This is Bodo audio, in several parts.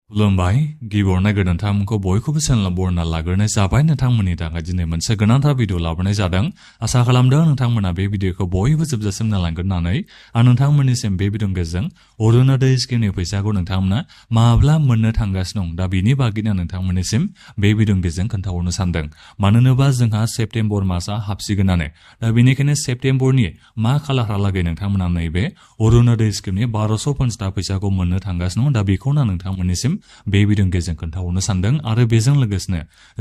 खुलुमबाय गिबियावनो गोदानथामखौ बयखौबो चेनेलाव बरना लाग्रोनाय जाबाय नोंथांमोननि थाखाय दिनै मोनसे गोनांथार भिडिअ लाबोनाय जादों आसा खालामदों नोंथांमोना बे भिडिअखौ बयबो जोबजासिम नायलांगोन होननानै आं नोंथांमोननिसिम बे भिडिअनि गेजेरजों अरुणोदय स्किमनि फैसाखौ नोंथांमोना माब्ला मोननो थांगासिनो दं दा बिनि बागैनो नोंथांमोननिसिम बे भिडिअनि गेजेरजों खोन्थाहरनो सानदों मानो होनोबा जोंहा सेप्तेम्बर मासआ हाबसिगोनानो दा बेनिखायनो सेप्तेम्बरनि मा खालारहालागै नोंथांमोना नैबे अरुणोदय स्किमनि 1250 फैसाखौ मोननो थांगासिनो दं दा बेखौनो नोंथांमोननिसिम बे भिडिअनि गेजेरजों खोन्थाहरनो सानदों आरो बेजों लोगोसेनो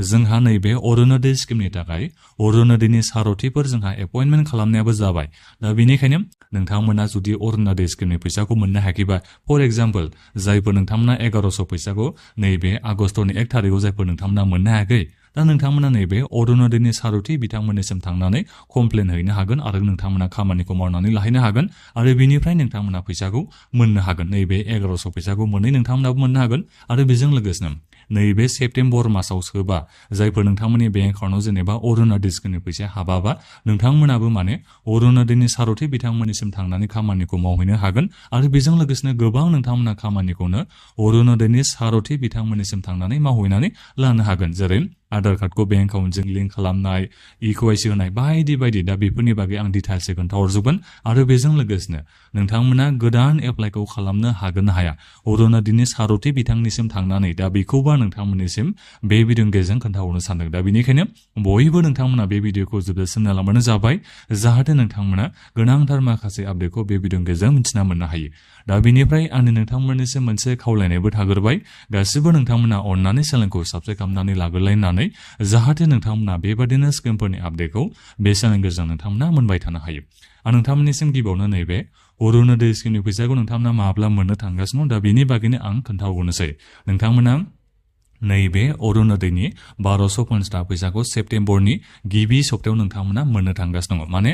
जोंहा नैबे अरुणोदय स्किमनि थाखाय अरुणोदयनि सारथिफोर जोंहा एपइन्टमेन्ट खालामनायाबो जाबाय दा बेनिखायनो नोंथांमोना जुदि अरुणोदय स्किमनि फैसाखौ मोननो हायाखैबा फर एग्जाम्पल जायफोर नोंथांमोना 1100 फैसाखौ नैबे आगस्टनि 1 थारिखआव जायफोर नोंथांमोना मोननो हायाखै दा नोंथांमोना नैबे अरुणोदयनि सारथि बिथांमोननिसिम थांनानै कमप्लेन हैनो हागोन आरो नोंथांमोना खामानिखौ मावनानै लाहैनो हागोन आरो बेनिफ्राय नोंथांमोना फैसाखौ मोननो हागोन नैबे 1100 फैसाखौ नोंथांमोनाबो मोननो हागोन आरो बेजों लोगोसेनो नैबे सेप्तेम्बर मासाव सोबा जायफोर नोंथांमोननि बेंक एकाउन्टआव जेनेबा अरुणोदय स्किमनि फैसाया हाबाबा नोंथांमोनाबो माने अरुणोदयनि सारथि बिथांमोननिसिम थांनानै खामानिखौ मावहैनो हागोन आरो बेजों लोगोसेनो गोबां नोंथांमोना खामानिखौनो अरुणोदयनि सारथि बिथांमोननिसिम थांनानै मावहैनानै लानो हागोन जेरै आधार कार्डखौ बेंक एकाउन्टजों लिंक खालामनाय इकेवाइसि होनाय बायदि बायदि दा बेफोरनि बागै आं डिटेल्सै खोन्थाहरजोबगोन आरो बेजों लोगोसेनो नोंथांमोना गोदान एप्लाइखौ खालामनो हागोन ना हाया अरुणोदयनि सारथि बिथांनिसिम थांनानै दा बेखौबा नोंथांमोननिसिम बे भिडिअनि गेजेरजों खोन्थाहरनो सानदों दा बेनिखायनो बयबो नोंथांमोना बे भिडिअखौ जोबजासिम नायलांबानो जाबाय जाहाथे नोंथांमोना गोनांथार माखासे आपडेटखौ बे भिडिअनि गेजेरजों मिथिना मोननो हायो दा बेनिफ्राय आंनि नोंथांमोननिसिम मोनसे खावलायनायबो थाग्रोबाय गासिबो नोंथांमोना अननानै चेनेलखौ साबस्क्राइब खालामनानै लाग्रोलायनानै जाहाथे नोंथांमोना बेबादिनो स्किमफोरनि आपडेटखौ बे चेनेलनि गेजेरजों नोंथांमोना मोनबाय थानो हायो आं नोंथांमोननिसिम गिबियावनो नैबे अरुणोदय स्किमनि फैसाखौ नोंथांमोना माब्ला मोननो थांगासिनो दा बेनि बागैनो आं खोन्थाहरनोसै नोंथांमोना नैबे अरुणोदयनि 1250 फैसाखौ सेप्तेम्बरनि गिबि सप्तायाव नोंथांमोना मोननो थांगासिनो दङ माने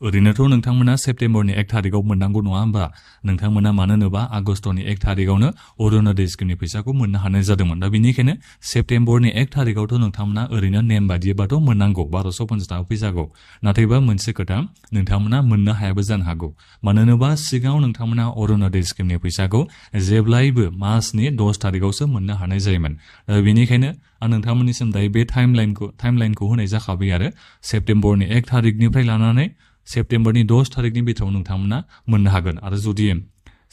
ओरैनोथ' नोंथांमोना सेप्तेम्बरनि 1 थारिखआव मोननांगौ नङा होमबा नोंथांमोना मानो होनोबा आगस्टनि 1 थारिखआवनो अरुणोदय स्किमनि फैसाखौ मोननो हानाय जादोंमोन दा बेनिखायनो सेप्तेम्बरनि 1 थारिखआवथ' नोंथांमोना ओरैनो नेम बादियैबाथ' मोननांगौ 1250 फैसाखौ नाथायबा मोनसे खोथा नोंथांमोना मोननो हायाबो जानो हागौ मानो होनोबा सिगाङाव नोंथांमोना अरुणोदय स्किमनि फैसाखौ जेब्लायबो मार्चनि 10 थारिखआवसो मोननो हानाय जायोमोन बेनिखायनो आं नोंथांमोननिसिम दायो बे टाइमलाइनखौ होनाय जाखाबाय आरो सेप्तेम्बरनि 1 थारिखनिफ्राय लानानै सेप्तेम्बरनि 10 थारिखनि बिथोराव नोंथांमोना मोननो हागोन आरो जुदि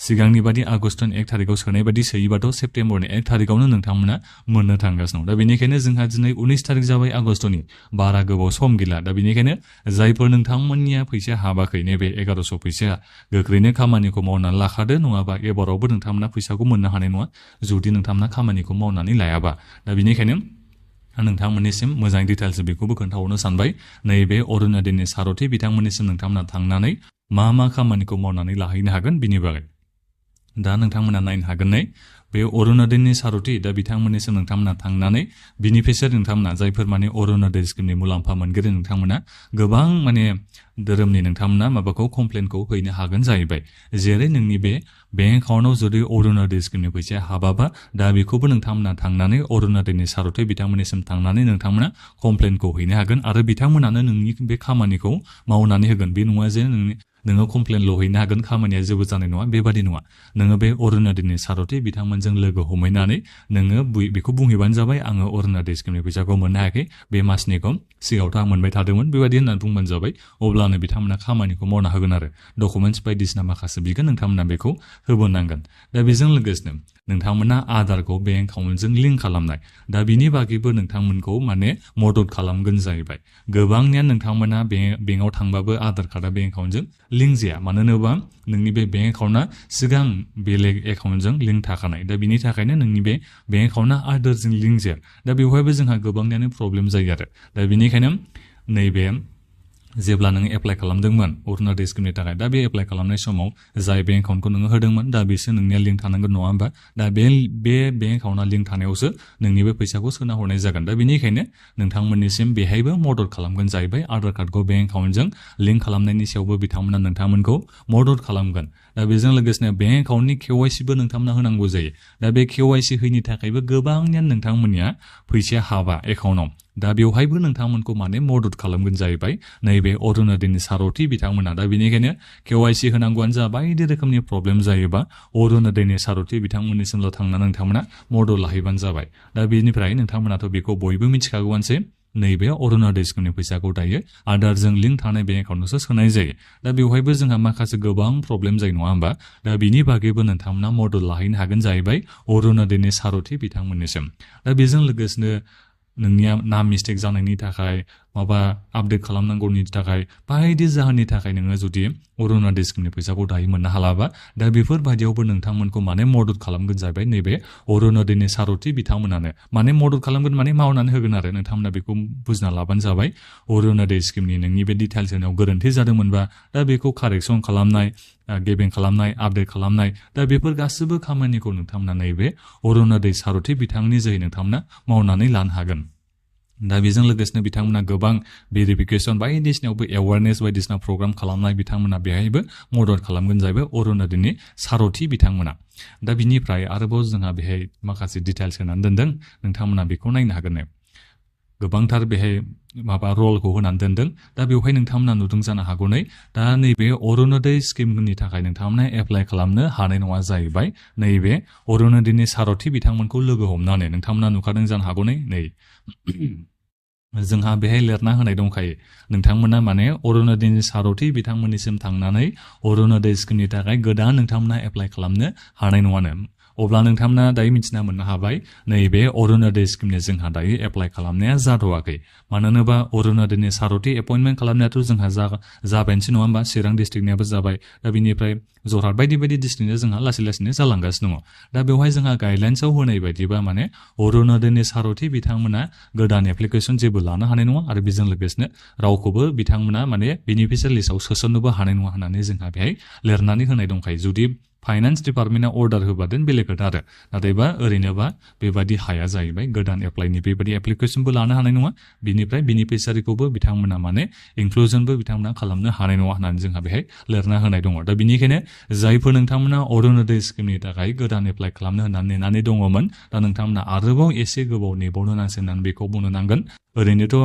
सिगांनि बादि आगस्टनि 1 थारिखआव सोनाय बादि सोयोबाथ' सेप्तेम्बरनि 1 थारिखआवनो नोंथांमोना मोननो थांगासिनो दं दा बेनिखायनो जोंहा दिनै 19 थारिख जाबाय आगस्टनि बारा गोबाव सम गैला दा बेनिखायनो जायफोर नोंथांमोननिया फैसा हाबाखै नैबे 1100 फैसाया गोख्रैनो खामानिखौ मावनानै लाखादो नङाबा एबारावबो नोंथांमोना फैसाखौ मोननो हानाय नङा जुदि नोंथांमोना खामानिखौ मावनानै लायाबा दा बेनिखायनो नोंथांमोननिसिम मोजां डिटेल्स बेखौबो खोन्थाहरनो सानबाय नैबे अरुणोदयनि सारथि बिथांमोननिसिम नोंथांमोना थांनानै मा खामानिखौ मावनानै लाहैनो हागोन बिनि बागै दा नोंथांमोना नायनो हागोन नै बे अरुणोदयनि सारथि दा बिथांमोननिसिम नोंथांमोना थांनानै बिनिफ्रायसो नोंथांमोना जायफोर माने अरुणोदय स्किमनि मुलाम्फा मोनगिरि नोंथांमोना गोबां माने धोरोमनि नोंथांमोना माबाखौ कमप्लेनखौ हैनो हागोन जाहैबाय जेरै नोंनि बे बेंक एकाउन्टआव जुदि अरुणोदय स्किमनि फैसाया हाबाबा दा बेखौबो नोंथांमोना थांनानै अरुणोदयनि सारथि बिथांमोननिसिम थांनानै नोंथांमोना कमप्लेनखौ हैनो हागोन आरो बिथांमोनानो नोंनि बे खामानिखौ मावनानै होगोन बे नङा जे नोङो कमप्लेनल' हैनो हागोन खामानिया जेबो जानाय नङा बेबादि नङा नोङो बे अरुणोदयनि सारथि बिथांमोनजों लोगो हमहैनानै नोङो बेखौ बुंहैबानो जाबाय आङो अरुणोदय स्किमनि फैसाखौ मोननो हायाखै बे मासनिखौ सिगाङावथ' आं मोनबाय थादोंमोन बेबायदि होननानै बुंबानो जाबाय अब्लानो बिथांमोना खामानिखौ मावना होगोन आरो डकुमेन्टस बायदिसिना माखासे बिगोन नोंथांमोना बेखौ होबोनांगोन दा बेजों लोगोसेनो नोंथांमोना आधारखौ बेंक एकाउन्टजों लिंक खालामनाय दा बिनि बागैबो नोंथांमोनखौ माने मदद खालामगोन जाहैबाय गोबांनिया नोंथांमोना बेंकआव थांबाबो आधार कार्डआ बेंक एकाउन्टजों लिंक जाया मानो होनोबा नोंनि बे बेंक एकाउन्टआ सिगां बेलेग एकाउन्टजों लिंक थाखानाय दा बिनि थाखायनो नोंनि बे बेंक एकाउन्टआ आधारजों लिंक जाया दा बेवहायबो जोंहा गोबांनियानो प्रब्लेम जायो आरो दा बेनिखायनो नैबे जेब्ला नोङो एप्लाइ खालामदोंमोन अरुणोदय स्किमनि थाखाय दा बे एप्लाइ खालामनाय समाव जाय बेंक एकाउन्टखौ नोङो होदोंमोन दा बेसो नोंनिया लिंक थानांगोन नङा होमबा दा बे बेंक एकाउन्टआ लिंक थानायावसो नोंनि बे फैसाखौ सोना हरनाय जागोन दा बेनिखायनो नोंथांमोननिसिम बेहायबो मदद खालामगोन जाहैबाय आधार कार्डखौ बेंक एकाउन्टजों लिंक खालामनायनि सायावबो बिथांमोना नोंथांमोनखौ मदद खालामगोन दा बेजों लोगोसेनो बेंक एकाउन्टनि केवाइसिबो नोंथांमोना होनांगौ जायो दा बे केवाइसि होयिनि थाखायबो गोबांनियानो नोंथांमोननिया फैसाया हाबा एकाउन्टआव दा बेवहायबो नोंथांमोनखौ माने मदद खालामगोन जाहैबाय नैबे अरुनदयनि सारथि बिथांमोना। दा बेनिखायनो KYC होनांगौआनो जा बायदि रोखोमनि प्रब्लेम जायोबा अरुनदयनि सारथि बिथांमोननिसिमल' थांनानै नोंथांमोना मदद लाहैबानो जाबाय। दा बेनिफ्राय नोंथांमोनाथ' बेखौ बयबो मिथिखागौआनोसै नैबे अरुनदय स्किमनि फैसाखौ दायो आधारजों लिंक थानाय बेंक एकाउन्टआवसो सोनाय जायो। दा बेवहायबो जोंहा माखासे गोबां प्रब्लेम जायो नङा होमबा? दा बिनि बागैबो नोंथांमोना मदद लाहैनो हागोन जाहैबाय अरुनदयनि सारथि बिथांमोननिसिम। दा बेजों लोगोसेनो नोंनिया नाम मिस्टेक जानायनि थाखाय माबा आपडेट खालामनांगौनि थाखाय बायदि जाहोननि थाखाय नोङो जुदि अरुनदय स्किमनि फैसाखौ दायो मोननो हालाबा दा बेफोरबायदियावबो नोंथांमोनखौ माने मदद खालामगोन जाहैबाय नैबे अरुनदयनि सारथि बिथांमोनानो। माने मदद खालामगोन माने मावनानै होगोन आरो नोंथांमोना बेखौ बुजिना लाबानो जाबाय। अरुनदय स्किमनि नोंनि बे डिटेल्स होनायाव गोरोन्थि जादोंमोनबा दा बेखौ कारेक्सन खालामनाय, गेबें खालामनाय, आपडेट खालामनाय, दा बेफोर गासिबो खामानिखौ नोंथांमोना नैबे अरुनदय सारथि बिथांनि जोहै नोंथांमोना मावनानै लानो हागोन। दा बेजों लोगोसेनो बिथांमोना गोबां भेरिफिकेसन बायदिसिनायावबो एवारनेस बायदिसिना प्रग्राम खालामनाय बिथांमोना बेहायबो मदद खालामगोन जाहैबाय अरुनदयनि सारथि बिथांमोना। दा बिनिफ्राय आरोबाव जोंहा बेहाय माखासे डिटेल्स होनानै दोनदों, नोंथांमोना बेखौ नायनो हागोन। गोबांथार बेहाय माबा रलखौ होनानै दोनदों। दा बेवहाय नोंथांमोना नुदों जानो हागौ दा नैबे अरुनदय स्किमनि थाखाय नोंथांमोना एप्लाइ खालामनो हानाय नङा जाहैबाय नैबे अरुनदयनि सारथि बिथांमोनखौ लोगो हमनानै। नोंथांमोना नुखादों जानो हागौ नै जोंहा बेहाय लिरना होनाय दंखायो नोंथांमोना माने अरुनदयनि सारथि बिथांमोननिसिम थांनानै अरुनदय स्किमनि थाखाय गोदान नोंथांमोना एप्लाइ खालामनो हानाय नङानो। अब्ला नोंथांमोना दायो मिथिना मोननो हाबाय नैबे अरुनदय स्किमनि जोंहा दायो एप्लाइ खालामनाया जाथ'वाखै। मानो होनोबा अरुनदयनि सारथि एपइन्टमेन्ट खालामनायाथ' जोंहा जाबायनोसै नङा होमबा? चिरां डिस्ट्रिक्टनियाबो जाबाय। दा बिनिफ्राय जरहाट बायदि बायदि डिस्ट्रिक्टनिया जोंहा लासै लासैनो जालांगासिनो दङ। दा बेवहाय जोंहा गाइडलाइन्सआव होनाय बायदिबा माने अरुनदयनि सारथि बिथांमोना गोदान एप्लिकेसन जेबो लानो हानाय नङा आरो बेजों लोगोसेनो रावखौबो बिथांमोना माने बेनिफिसियेल लिस्टआव सोसननोबो हानाय नङा होननानै जोंहा बेहाय लिरनानै होनाय दंखायो। जुदि फाइनान्स डिपार्टमेन्टआ अर्डार होबादों बेलेग खोथा आरो, नाथायबा ओरैनोबा बेबादि हाया जाहैबाय। गोदान एप्लाइनि बेबायदि एप्लिकेसनबो लानो हानाय नङा। बिनिफ्राय बेनिफिसियारिखौबो बिथांमोना माने इनक्लुजनबो बिथांमोना खालामनो हानाय नङा होननानै जोंहा बेहाय लिरना होनाय दङ। दा बिनिखायनो जायफोर नोंथांमोना अरुनदय स्किमनि थाखाय गोदान एप्लाइ खालामनो होननानै नेनानै दङमोन, दा नोंथांमोना आरोबाव एसे गोबाव नेबावनो नांसै होननानै बेखौ बुंनो नांगोन। ओरैनोथ'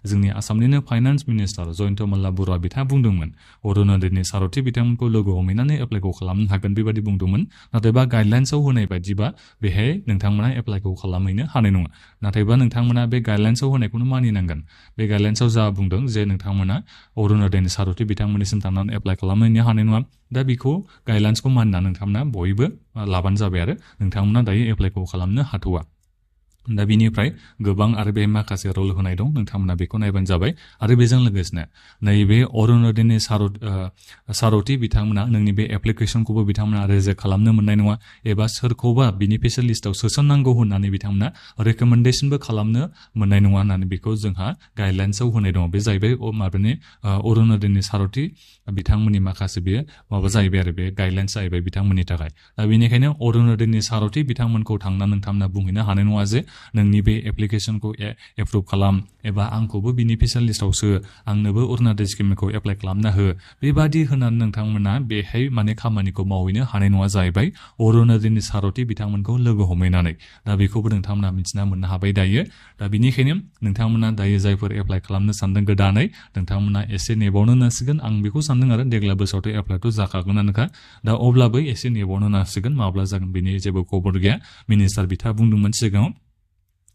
जोंनि आसामनिनो फाइनान्स मिनिस्टार जयन्त मल्ला बरुवा बिथाङा बुंदोंमोन अरुनदयनि सारथि बिथांमोनखौ लोगो हमहैनानै एप्लाइखौ खालामनो हागोन बेबायदि बुंदोंमोन। नाथायबा गाइडलाइन्सआव होनाय बायदिबा बेहाय नोंथांमोना एप्लाइखौ खालामहैनो हानाय नङा। नाथायबा नोंथांमोना बे गाइडलाइन्सआव होनायखौनो मानिनांगोन। बे गाइडलाइन्सआव जा बुंदों जे नोंथांमोना अरुनदयनि सारथि बिथांमोननिसिम थांनानै एप्लाइ खालामहैनो हानाय नङा। दा बेखौ गाइडलाइन्सखौ मानिना नोंथांमोना बयबो लाबानो जाबाय आरो नोंथांमोना दायो एप्लाइखौ खालामनो हाथ'वा। दा बिनिफ्राय गोबां आरो बे माखासे रल होनाय दं, नोंथांमोना बेखौ नायबानो जाबाय। आरो बेजों लोगोसेनो नैबे अरुनदयनि सारथि बिथांमोना नोंनि बे एप्लिकेसनखौबो बिथांमोना रिजेक्ट खालामनो मोननाय नङा एबा सोरखौबा बेनिफिसियेल लिस्टआव सोसननांगौ होननानै बिथांमोना रेकमेन्डेसनबो खालामनो मोननाय नङा होननानै बेखौ जोंहा गाइडलाइन्सआव होनाय दङ। बे जाहैबाय माबानि अरुनदयनि सारथि बिथांमोननि माखासे बे माबा जाहैबाय आरो बे गाइडलाइन्स जाहैबाय बिथांमोननि थाखाय। दा बेनिखायनो अरुनदयनि सारथि बिथांमोनखौ थांना नोंथांमोना बुंहैनो हानाय नङा जे नोंनि बे एप्लिकेसनखौ एप्रुभ खालाम एबा आंखौबो बेनिफिसियेल लिस्टआव सो, आंनोबो अरुनदय स्किमखौ एप्लाइ खालामना हो, बेबादि होनानै नोंथांमोना बेहाय माने खामानिखौ मावहैनो हानाय नङा जाहैबाय अरुनदयनि सारथि बिथांमोनखौ लोगो हमहैनानै। दा बेखौबो नोंथांमोना मिथिना मोननो हाबाय दायो। दा बिनिखायनो नोंथांमोना दायो जायफोर एप्लाइ खालामनो सानदों गोदानै, नोंथांमोना एसे नेबावनो नांसिगोन। आं बेखौ सानदों आरो देग्लाय बोसोरावथ' एप्लाइथ' जाखागोनानोखा। दा अब्लाबो एसे नेबावनो नांसिगोन, माब्ला जागोन बेनि जेबो खबर गैया। मिनिस्टार बिथाङा बुंदोंमोन सिगाङाव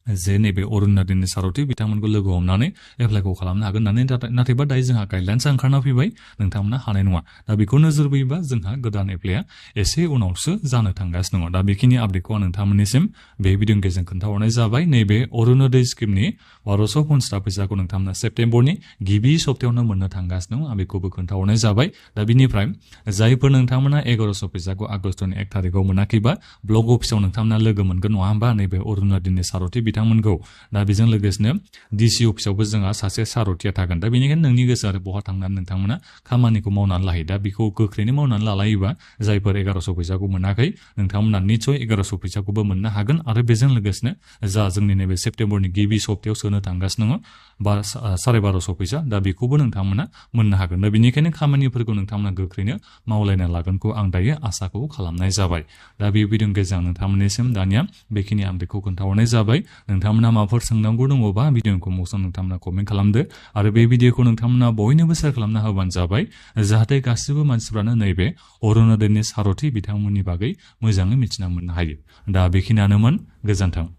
जे नैबे अरुनदयनि सारथि बिथांमोनखौ लोगो हमनानै एप्लाइखौ खालामनो हागोन होननानै। नाथायबा दायो जोंहा गाइडलाइन्सआ ओंखारना फैबाय, नोंथांमोना हानाय नङा। दा बेखौ नोजोर बोयोबा जोंहा गोदान एप्लाइआ एसे उनावसो जानो थांगासिनो दङ। दा बेखिनि आपडेटखौ आं नोंथांमोननिसिम बे भिडिअनि गेजेरजों खोन्थाहरनाय जाबाय। नैबे अरुनदय स्किमनि 1200 पन्सास फैसाखौ नोंथांमोना सेप्तेम्बरनि गिबि सप्तायावनो मोननो थांगासिनो दं, आं बेखौबो खोन्थाहरनाय जाबाय। दा बिनिफ्राय जायफोर नोंथांमोना 1100 फैसाखौ आगष्टनि 1 थारिखआव मोनाखैबा ब्लक अफिसाव नोंथांमोना लोगो मोनगोन नङा होमबा नैबे अरुनदयनि सारथि बिथांमोनखौ। दा बेजों लोगोसेनो डिसि अफिसावबो जोंहा सासे सारथिया थागोन। दा बेनिखायनो नोंनि गोसो आरो बहा थांनानै नोंथांमोना खामानिखौ मावनानै लायो। दा बेखौ गोख्रैनो मावनानै लालायोबा जायफोर 1100 फैसाखौ मोनाखै नोंथांमोना निस्सय 1100 फैसाखौबो मोननो हागोन। आरो बेजों लोगोसेनो जा जोंनि नैबे सेप्तेम्बरनि गिबि सप्तायाव सोनो थांगासिनो दङ बा 1250 फैसा, दा बेखौबो नोंथांमोना मोननो हागोन। दा बेनिखायनो खामानिफोरखौ नोंथांमोना गोख्रैनो मावलायना लागोनखौ आं दायो आसाखौ खालामनाय जाबाय। दा बे भिडिअनि गेजेरजों नोंथांमोननिसिम दानिया बेखिनि आं बेखौ खोन्थाहरनाय जाबाय। नोंथांमोना माबाफोर सोंनांगौ दङबा भिडिअनि कमेन्टआव नोंथांमोना कमेन्ट खालामदो आरो बे भिडिअखौ नोंथांमोना बयनोबो शेयार खालामना होबानो जाबाय जाहाथे गासिबो मानसिफ्रानो नैबे अरुणोदयनि सारथि बिथांमोननि बागै मोजाङै मिथिना मोननो हायो। दा बेखिनियानोमोन, गोजोन्थों।